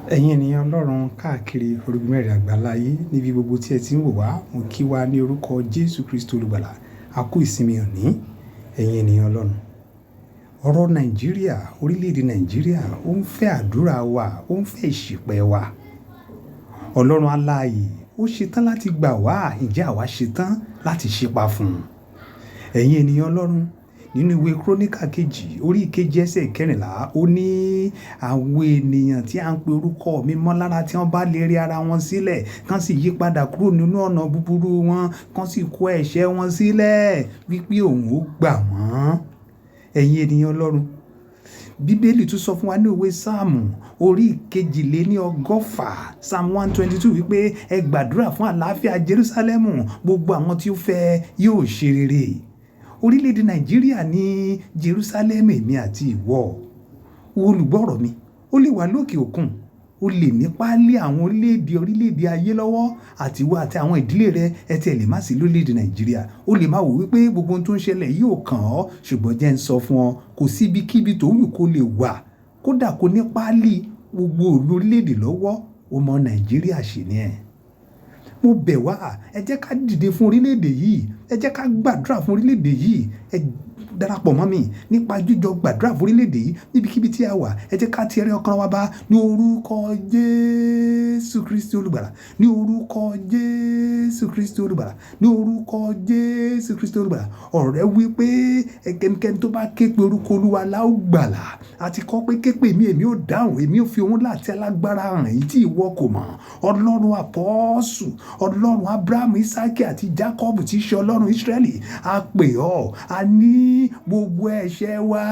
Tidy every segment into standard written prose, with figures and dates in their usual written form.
Ẹ̀yin ènìyàn Ọlọ́run káàkiri orígun mẹ́rin àgbáláyé níbi gbogbo tí ẹ ti ń wò wá, mo kí wa ní orúkọ Jésù Kristi Olùgbàlà. A kú ìsinmi òní, ẹ̀yin ènìyàn Ọlọ́run. Ọ̀rọ̀ Nàìjíríà, orílẹ̀-èdè Nàìjíríà, ó ń fẹ́ àdúrà wa, ó ń fẹ́ ìṣìpẹ̀ wa. Ọlọ́run alààyè, ó ṣetán láti gbà wá, ǹjẹ́ àwa ṣetán láti ṣípa fún un? Ẹ̀yin ènìyàn Ọlọ́run, nínú ìwé Króníkà kejì, orí ìkejì ẹsẹ̀ 14, ó ní àwọn ènìyàn tí à ń pe orúkọ mi mọ́ lára tí wọ́n bá lè rí ara wọn sílẹ̀, kán sì yípadà kúrò nínú ọ̀nà búburú wọn, kán sì kó ẹ̀ṣẹ̀ wọn sílẹ̀, wípé òun ó gbà wọ́n. Ẹ̀yin ènìyàn Ọlọ́run, Bíbélì tún sọ fún wa ní ìwé Sáàmù orí 122, Psalm 122 wípé ẹ gbàdúrà fún àlàáfíà Jerúsálẹ́mù, gbogbo àwọn tí ó fẹ́ yóò ṣe rere. Orílẹ̀-èdè Nàìjíríà ní Jerúsálẹ́mù èmi àti ìwọ. Olùgbọ́rọ̀ mi, ó lè wà lókè òkun, ó lè ní páálí àwọn orílẹ̀-èdè orílẹ̀-èdè ayé lọ́wọ́ àti ìwọ àti àwọn ìdílé rẹ, ẹ tí ẹ lè má sí lórílẹ̀-èdè Nàìjíríà. Ó lè máa wò wípé gbogbo ohun tó ń ṣẹlẹ̀ yìí ò kàn ọ́, ṣùgbọ́n jẹ́ ń sọ fún ọ, kò sí ibikíbi tó wù kó lè wà, kódà kó ní páálí gbogbo òlu orílẹ̀-èdè lọ́wọ́, ọmọ Nàìjíríà ṣì ni ẹ́. Mo bẹ̀ wá, ẹ jẹ́ ká dìde fún orílẹ̀-èdè yìí, ẹ jẹ́ ká gbàdúrà fún orílẹ̀-èdè yìí, ẹ darapọ̀ mọ́ mi nípa jíjọ gbàdúrà fún orílẹ̀-èdè yìí níbikíbi tí a wà. Ẹ jẹ́ ká ti ẹrí ọkàn wa bá ní orúkọ Jésù Kristi Olùgbàlà, ní orúkọ Jésù Kristi Olùgbàlà, ní orúkọ Jésù Kristi Olùgbàlà. Ọ̀rọ̀ rẹ̀ wí pé ẹnikẹ́ni tó bá ké pe orúkọ Olúwa la ó gbàlà. A ti kọ́ pé ké pè mí, èmi ó dáhùn, èmi ó fi ohun ńlá àti alágbára hàn èyí tí ìwọ kò mọ̀. Ọlọ́run àpọ́sù, Ọlọ́run Abrahamu, Isaki àti Jakọbu tí í ṣe Ọlọ́run Israẹli, a pè ọ́, a ní gbogbo ẹ̀ṣẹ̀ wa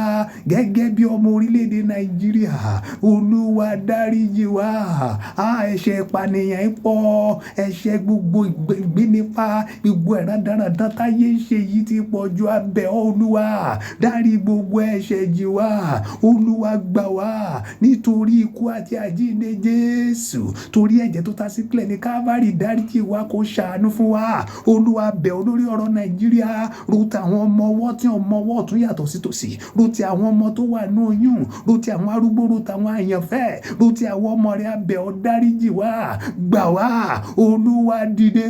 gẹ́gẹ́ bí ọmọ orílẹ̀-èdè Nàìjíríà. Olúwa dáríjì wá. A ẹ̀ṣẹ̀ ìpànìyàn pọ̀, ẹ̀ṣẹ̀ gbogbo ìgbénipa, gbogbo ẹ̀rán dáradára táyé ń ṣe yìí ti pọ̀ ju abẹ́ Olúwa. Dárí gbogbo ẹ̀ṣẹ̀ jì wá. Olúwa gbà wá nítorí ikú àti àjíǹde Jésù. Torí ẹ̀jẹ̀ tó ta sílẹ̀ ní Calvary, dáríjì wá kó ṣàánú fún wa. Olúwa bẹ̀ ọ́ lórí ọ̀rọ̀ Nàìjíríà. Ro ti àwọn ọmọ ọwọ́ tí ọmọ ọwọ́ ọ̀tún yàtọ̀ sí tòsí. Ro ti àwọn ọmọ tó wà nínú oyún. Ro ti àwọn arúgbó, ro ti àwọn àyànfẹ́. Ro ti àwọn ọmọ rẹ, a bẹ̀ ọ́ dáríjì wá. Gbà wá. Olúwa dìde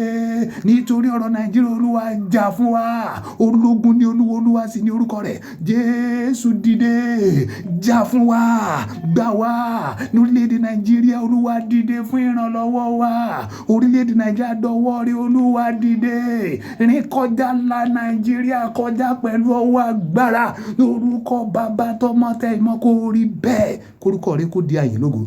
nítorí ọ̀rọ̀ Nàìjíríà. Olúwa jà fún wa. Ológun ni Olúwa, Olúwa sì ní orúkọ rẹ̀. Jésù dìde, jà fún wa, gbà wá lórílẹ̀-èdè Nàìjíríà. Olúwa dìde fún ìrànlọ́wọ́ wa. Orílẹ̀-èdè Nàìjíríà dọwọ́ rẹ. Olúwa dìde, rìn kọjá ńlá Nàìjíríà kọjá pẹ̀lú ọwọ́ agbára lórúkọ Bàbá tọmọ tẹ̀mọ́ kó rí bẹ́ẹ̀, kórúkọ rẹ kó di àyìn lógo.